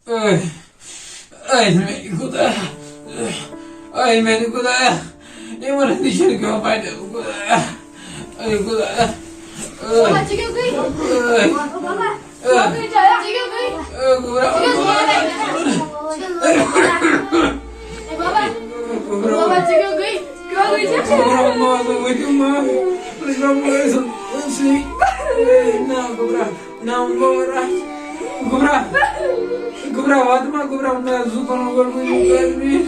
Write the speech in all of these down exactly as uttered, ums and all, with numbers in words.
A, A میانہِ خۄدایا، A میانہِ خۄدایا، یِمن ہٕنٛدِ چھِنہٕ کانٛہہ پتہ، خۄدایا، اے خۄدایا، اے، بابا، ژٕ کیٛاہ گٔے؟ اے، بابا، اے، ژٕ کیٛاہ گٔے؟ اے، گوٚبرا، ژٕ کیٛاہ گوٚبرا، گوٚبرا؟ اے، بابا، گوٚبرا، بابا، ژٕ کیٛاہ گٔے؟ کیٛاہ گٔے ژےٚ؟ گوٚبرا، معاف، ؤنِو معاف، گوٚبرا، معاف، اے، نا، گوٚبرا۔ ناو گوٚبرا۔ گوٚبرا۔ گوٚبرا، واتہٕ ما گوٚبرا، مےٚ زُو پَنُن گۄڈٕ وٕنیُک گۄڈٕ مےٚ۔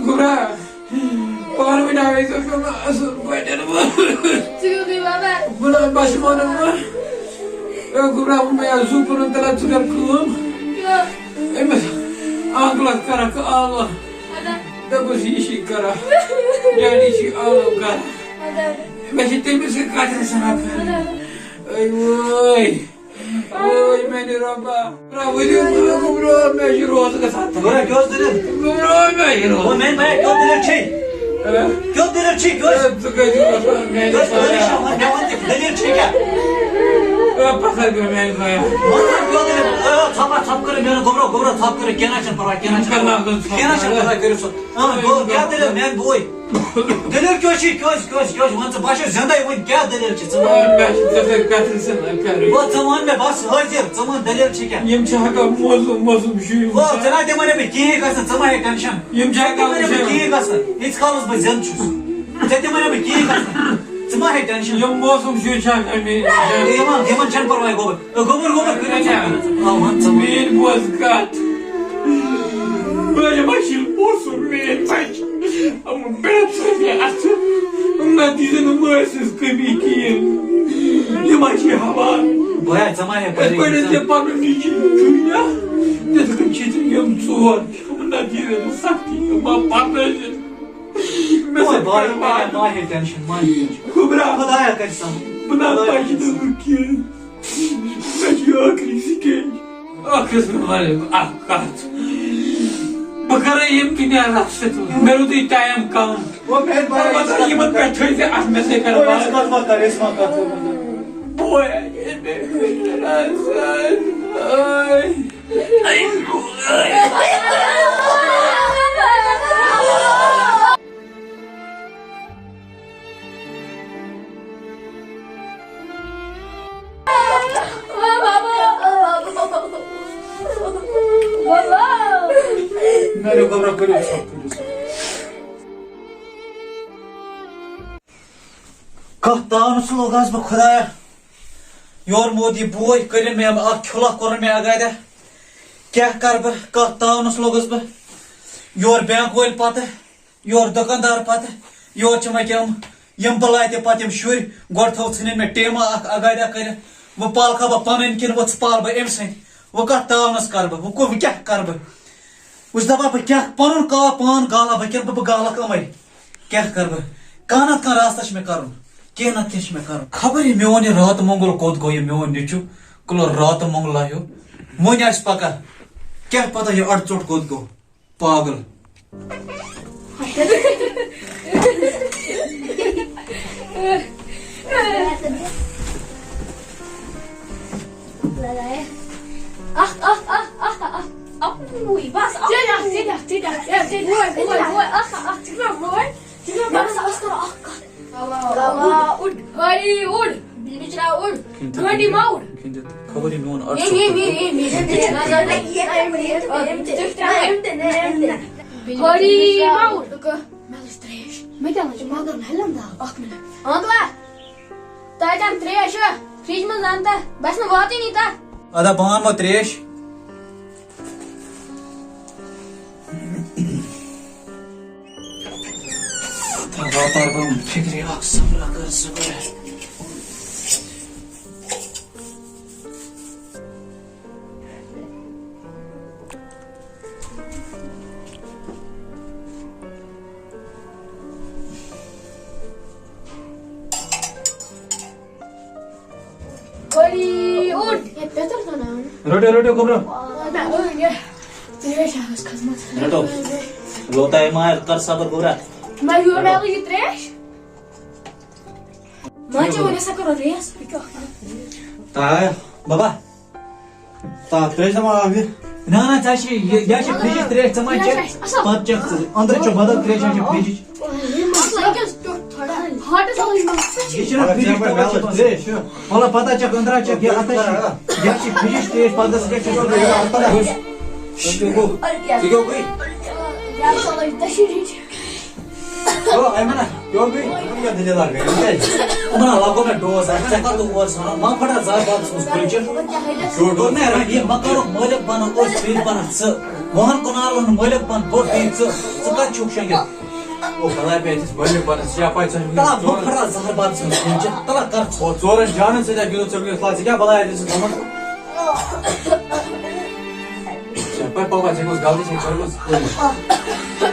گوٚبرا۔ پانہٕ ؤنۍ آوے ژےٚ پیوٚو مےٚ اَصٕل پٲٹھۍ وَنُن۔ ژٕ کیٛاہ گٔے بابا؟ بہٕ نہ، بہٕ چھُس وَنان وۄنۍ۔ اے گوٚبرا، ووٚن مےٚ یا زُو پَنُن تَلہ ژٕ کَر کٲم۔ کیٛاہ؟ أمِس آنٛگلَس کَرَکھ آلہٕ۔ اَدٕ۔ دوٚپُس یہِ چھِ کَران۔ ڈیڈی چھِ آلہٕ کَران۔ اَدٕ۔ مےٚ چھِ تٔمِس سۭتۍ کَتھِ سَنان کَرٕنۍ۔ اَدٕ۔ اے وٲے۔ اوے میانہِ رۄبا، رۄبا، ؤلِو، رۄبا، مےٚ چھُ روزٕ گژھان تنگ۔ گوٚبرا، کیٛاہ اوس دٔلیٖل؟ رۄبا، مےٚ چھُ او، روزٕ۔ میٛانہِ بایہِ، کیٛاہ دٔلیٖل چھے؟ ہہ؟ کیٛاہ دٔلیٖل چھے؟ کیٛاہ اوس؟ اے، ژٕ کَتہِ چھُکھ وَسان میانہِ کیٛاہ اوس؟ پَرٕ؟ پریشان وَن، مےٚ وَن تہِ، دٔلیٖل چھے کیٛاہ؟ اے، پَتھر پیوٚو میانہِ بایہِ۔ وَن تہِ، کیٛاہ دٔلیٖل؟ اے، ژھۄپہٕ، ژھۄپہٕ کٔرِو، میٛانہِ گوٚبرا، گوٚبرا، ژھۄپہٕ کٔرِو، کینٛہہ نہ چھُنہٕ پَرواے، کینٛہہ نہ چھُنہٕ پَرواے، کینٛہہ نہ چھُنہٕ پَرواے، کٔرِو ژھۄپہٕ۔ اَہَن، گوٚو، کیٛاہ دٔلیٖل؟ میٛانہِ بوے۔ دٔلیٖل کیٛاہ چھِ؟ کیٛاہ چھِ؟ کیٛاہ چھِ؟ کیٛاہ چھِ؟ وَن ژٕ، بہٕ ہا چھُس زِندَے وٕنہِ، کیٛاہ دٔلیٖل چھِ؟ ژٕ وَن۔ مےٚ چھِ ژےٚ سۭتۍ کَتھٕ زَن اَکہِ کَرٕنۍ۔ وَ ژٕ وَن مےٚ، بَس حٲضِر، ژٕ وَن دٔلیٖل چھِ کیٛاہ؟ یِم چھِ ہٮ۪کان موزوٗم موزوٗم شُرۍ وَ ژٕ وٕچھِتھ۔ نہ تہِ وَنَے بہٕ کِہیٖنۍ گژھِ نہٕ، ژٕ مہ ہے ٹٮ۪نشَن۔ یِم چھِ ژےٚ تہِ ہٮ۪کان وَنَے بہٕ وٕچھِتھ۔ کِہیٖنۍ گژھِ نہٕ، ییٖتِس کالَس بہٕ زِندٕ چھُس۔ ژےٚ تہِ وَنَے بہٕ کِہیٖنۍ گژھِ نہٕ، ژٕ مہ ہے ٹٮ۪نشَن۔ یِم موزوٗم شُرۍ چھِ ہٮ۪کان مےٚ وٕچھِتھ۔ یِمَن، یِمَن چھَنہٕ پَرواے، گوٚبُر۔ گوٚبُر، گوٚبُر، کٔرِو ژٕ۔ آ، وَن ژٕ۔ میٛٲنۍ بوز کَتھ۔ بہٕ ما چھُس پوٚژھ، میٛٲنۍ بَچہِ۔ یِم پٮ۪تھ ژٕ مےٚ اَتھٕ۔ نہ دیٖزِ نہٕ مٲلۍ سٕنٛز کٔمی کِہیٖنۍ۔ یہِ ما چھِ حوال؟ بیا، ژٕ ما ہے یِتھ پٲٹھۍ پَرٕے؟ ژےٚ پَنُن یہِ چھُ، چھُے نا، تِتھ کٔنۍ چھِ تِم یِم ژور۔ یِم نہ دیٖزِ نہٕ سَختی، یِم ما پَرنٲوزِ۔ مےٚ اوے سۭتۍ بھاے، کَرٕ وعدٕ۔ ما ہے ٹٮ۪نشَن، ما ہے ٹٮ۪نشَن۔ گوٚبرا۔ خۄدایا کَرِ سَہل۔ بہٕ نہ خۄدایا پَزِ کَرِ نہٕ سَہل۔ وۄنۍ کینٛہہ۔ مےٚ چھِ یہِ ٲخری سٹیج۔ ٲخرس منٛز وَنہٕ بہٕ اَکھ کَتھ۔ بہٕ کَرٕ ییٚمہِ دُنیا رَس سۭتۍ۔ مےٚ روٗدُے ٹایم کَم۔ وۄنۍ کَرِ بہٕ البتہ یِمَن پٮ۪ٹھ تھٲیزِ اَتھ مےٚ سۭتۍ کَرٕ وۄنۍ باتھ۔ أسۍ کَتھ وۄتھ کَرو، أسۍ ما کَتھ وۄتھ کَرو۔ بوے، میانیو گوٚبرو، کٔرِو ژھۄپہٕ، کٔرِو ژھۄپہٕ۔ کتھ تاونس لوٚگ آز بہٕ خۄدایا۔ یورٕ موٗد یہِ بوے، کٔرِن مےٚ اکھ کھُلہ کوٚرُن مےٚ اگادہ۔ کیٛاہ کرٕ بہٕ؟ کتھ تاونس لوٚگُس بہٕ۔ یورٕ بینک وٲلۍ پتہٕ، یورٕ دُکاندار پتہٕ، یورٕ چھِ مےٚ کیٛاہ یِم، یِم بلاے تہِ پتہٕ یِم شُرۍ۔ گۄڈٕ تھوٚو ژھٕنِن مےٚ ٹیمہ اکھ اگادہ کٔرِتھ۔ وۄنۍ پالکھا بہٕ پنٕنۍ کِنہٕ وۄنۍ ژٕ پال بہٕ أمۍ سٕنٛدۍ؟ وۄنۍ کتھ تاونس کرٕ بہٕ؟ وۄنۍ کو-، وۄنۍ کیٛاہ کرٕ بہٕ؟ وۄنۍ چھُس دپان بہٕ کیٛاہ پنُن کا-، پان گالہٕ ہا بہٕ کِنہٕ بہٕ، بہٕ گالکھ یِمَے؟ کیٛاہ کَرٕ بہٕ؟ کانٛہہ نَتہٕ کانٛہہ راستہ چھُ مےٚ کَرُن۔ کینٛہہ نَتہٕ کینٛہہ چھُ مےٚ کَرُن۔ خبر یہِ میون یہِ راتہٕ مۄنٛگُل کوٚت گوٚو، یہِ میون نیٚچوٗ کُلو راتہٕ مۄنٛگلا ہیوٗ۔ وۄنۍ آسہِ پَکان۔ کیٛاہ پَتہ یہِ اَڑٕ ژوٚٹ کوٚت گوٚو۔ پاگل۔ اکھ، اکھ، اکھ، اکھ، اکھ۔ اَکُے، بس، اَکُے۔ ژےٚ دِ اکھ، ژےٚ دِ اکھ، ژےٚ دِ اکھ، ژےٚ دِ اکھ۔ بوے، بوے، بوے، اکھ، اکھ، ژٕ کیٛاہ بوے؟ ژٕ کیٛاہ بس، أسۍ کرو اکھ کتھ۔ گوا اُڑ۔ ہری اُڑ۔ بچرا اُڑ۔ گھنٹی ما اُڑ۔ خبر یہِ میون اَڑٕ ژوٚٹ کوٚت گوٚو۔ ہری ما اُڑ۔ مےٚ لٔج ترٛیش۔ مےٚ تہِ لٔج۔ مگر مےٚ لٔج اکھ منٹ۔ انکلا۔ تۄہہِ تَم ترٛیش چھا؟ فرج منٛز اَن تہٕ۔ بہٕ چھُس نہٕ واتٲنی تَتھ۔ ادا بہٕ اَنہٕ وۄنۍ ترٛیش۔ تہٕ واتار بہٕ فِکرِ اکھ صبر اگر زٕ بہٕ۔ ہری اُٹھ۔ ہے، پیٚتٕر زنان۔ رٔٹِو، رٔٹِو، گوٚبرا۔ نہ، أنۍ یہِ۔ ترٛیش آسہٕ کھٔژمٕژ۔ رٔٹِو۔ لوتاے ما کر صبر، گوٚبرا۔ مےٚ یور آو یہِ ترٛیش۔ ما چےٚ وۄنۍ ہسا کرو ریس۔ تا، بابا۔ تا، ترٛیش دما آو یہِ۔ نہ، نہ، ژےٚ چھِ یہِ، یہِ چھِ فرجِچ ترٛیش، ژٕ ما چٮ۪کھ؟ پتہٕ چٮ۪کھ ژٕ۔ أنٛدرٕ چھُ بدل ترٛیش، یہِ چھِ فرجِچ۔ ہاٹس منٛز یہِ چھِنہ فرجِچ ترٛیش۔ وَلہٕ پتہ چٮ۪کھ، أنٛدرٕ چٮ۪کھ، یہِ اَتھ چھِ، یہِ چھِ فرجِچ ترٛیش، پتہٕ گژھِ کیٛاہ چھِ؟ ژٕ کیٛاہ گوٚو؟ ژٕ کیٛاہ گوٚو؟ او، ایمنہ، یور گٔے؟ یِمن کیٛاہ دٔلیٖلہ گٔے؟ یِم کیٛازِ؟ یِمن ہا لگو مےٚ ڈوز، اَتھ ژےٚ کَتھ اوس وَنان؟ ما پھٹا زار باد سوز کُلچہِ۔ ڈوز، ڈوز، نہ، یہِ مکانُک مٲلِک بَنو أسۍ، بیٚیہِ بَنَکھ ژٕ۔ وُہَن کنالَن ہُنٛد مٲلِک بَن بہٕ، بیٚیہِ ژٕ۔ ژٕ کَتہِ چھُکھ شۄنٛگِتھ؟ او، بَلاے پے، أسۍ مٲلِک بَنَس، ژےٚ چھےٚ پَے، ژٕ چھُکھ تَلہ، مےٚ مہ ژورَن پھٹا زار باد سوز کُلچہِ۔ تَلہ، کَر ژٕ۔ او، ژورَن جانَن سۭتۍ ہا گِنٛدُن ژےٚ وٕنیُک، ژٕ کیٛاہ بَلاے دِژٕکھ یِمَن؟ ژےٚ پَے پاپا، ژےٚ کۄس غلطی چھےٚ کٔرمٕژ؟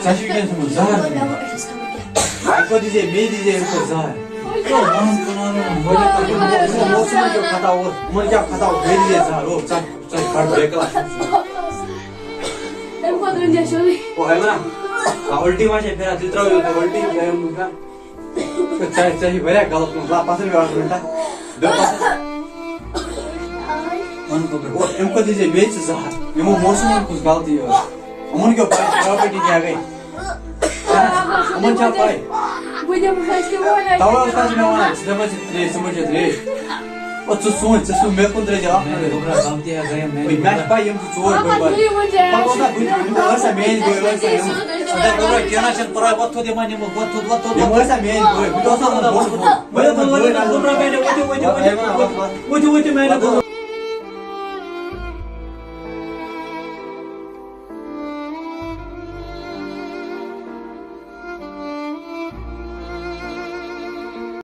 ژےٚ چھُے وٕنکیٚنَس تھوٚمُت زہر۔ یہِ کوٚت دیٖزے؟ مے دیٖزے أمۍ کوٚر زہر۔ یہِ وَنُن کٕنان وَنُن، وَنُن کٕنان۔ یِمو موسمَن کیٛاہ خطا اوس؟ یِمَن کیٛاہ خطا اوس؟ مے دیٖزے زہر۔ او، ژَٹ، ژَٹ، بَڑٕ بے کَلَس۔ تَمہِ کھۄتہٕ رٔنۍ زیٚو سیوٚدُے۔ او، اَمہِ نا؟ آ، اُلٹی ما چھےٚ پھِران؟ تیٚلہِ ترٛاو یوٗتاہ اُلٹی، ترٛاو یوٗتاہ۔ ژےٚ، ژےٚ چھِ واریاہ غلط گوٚمُت۔ لا، پَتہٕ چھِ بیٛاکھ مِنٹا۔ بیٛاکھ پَتہٕ۔ وَن گوٚبرا۔ او، اَمہِ کھۄتہٕ دیٖزے بیٚیہِ ژٕ زٕ ہَتھ۔ یِمو موسمَن کُس غلطی ٲس؟ یِمَن کیٛاہ پَے پراپرٹی کیٛاہ گٔے؟ یِمَن چھا پَے؟ بہٕ دِمہٕ فٲصلہٕ وۄنۍ۔ تَوَے اوس تَس مےٚ وَنان، ژٕ دَپان ژٕ ترٛیش، ژٕ مہٕ چےٚ ترٛیش۔ او، ژٕ سوٗنٛچ، ژٕ سوٗنٛچ، مےٚ کُن ترٛٲیزِ اَکھ میٛانہِ نظر۔ گوٚبرا، غلطی ہا گٔیَم میٛانہِ مےٚ چھِ گوٚبرا۔ پَے، یِم چھِ ژور بٔڑۍ بارٕ۔ پَتہٕ اوس نہ بہٕ، بہٕ اوس نہ میٛٲنۍ بٔڑۍ ٲسۍ نہ یِم۔ اَدٕ گوٚبرا، کینٛہہ نہ چھُنہٕ پَرواے، وۄتھ تھوٚد یِمَن نِمو، وۄتھ تھوٚد، وۄتھ تھوٚد، یِم وۄتھ۔ ٲسۍ نہ میٛٲنۍ بٔڑۍ، بہٕ تہِ اوسُس نہ بوٚڑ۔ ؤلِو، ؤلِو، ؤلِو، گوٚبرا، میٛانہِ، ؤتھِو، ؤتھِو، ؤتھِو، ؤتھِو، ؤتھِو، ؤتھِو، میٛانہِ گوٚبرا۔